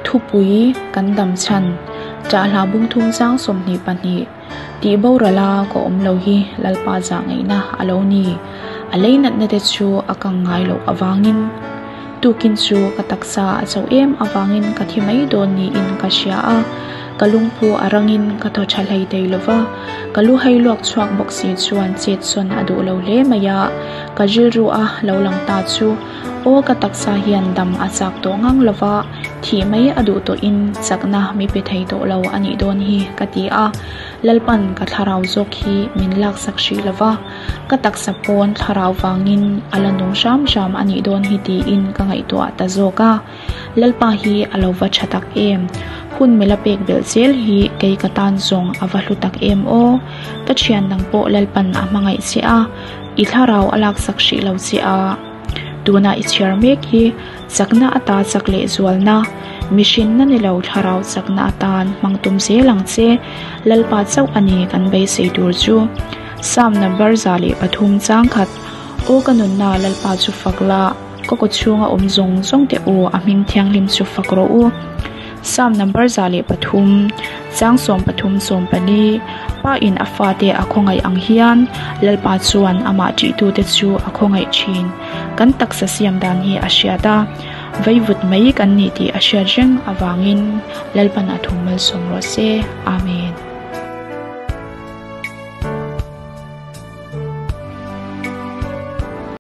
Thupui kan dam chhan Ṭahhla bungthum chang 22 Tih borala ka awm lo hi Lalpa zah ngaihna a lo ni. A lei natna te chu a kang ngai loh avangin tukin chu ka taksa a chauh em avangin ka thi mai dawn niin ka hria a, ka lungphu a rangin ka thaw tha hlei thei lo va, ka lu hai luak chhuak bawk si chuan chet sawn a duh lo hle mai a, ka rilru a lo lang ta chu aw ka taksa hian dam a chak tawh ngang lo va, thih mai a duh tawhin chakna mi pe thei tawh lo a nih dawn hi ka ti a, Lalpan ka thlarau zawk hi min laksak hrih lo va. Ka taksa pawn thlarau vangin a la nung hram hram a nih dawn hi tiin ka ngaihtuah ta zawk a. Lalpa hi a lo va tha tak em? Hun mela pek belh zel hi kei ka tan zawng a va hlu tak em aw? Ka thian dang pawh Lalpan a hmangaih che a, i thlarau a laksak hrih lo che a. Tuna i chhiar mek hi chakna ata chak leh zualna, mihrinna ni lo thlarau chakna atan hmang tum zel ang che. Lalpa chauh a ni kan beisei tur chu. Psalm number 103 chang khat, Aw ka nunna Lalpa chu fak la, ka kaw chhunga awm zawng zawng te u a hming thianghlim chu fak rawh u. Psalm number 103 chang 13 14, Pa in a fate a khawngaih ang hian Lalpa chuan amah ṭihtute chu a khawngaih ṭhin. Kan taksa siam dan hi a hriat a, vaivut mai kan ni tih a hriat reng avangin Lalpan a thu malsawm rawh se. Amen.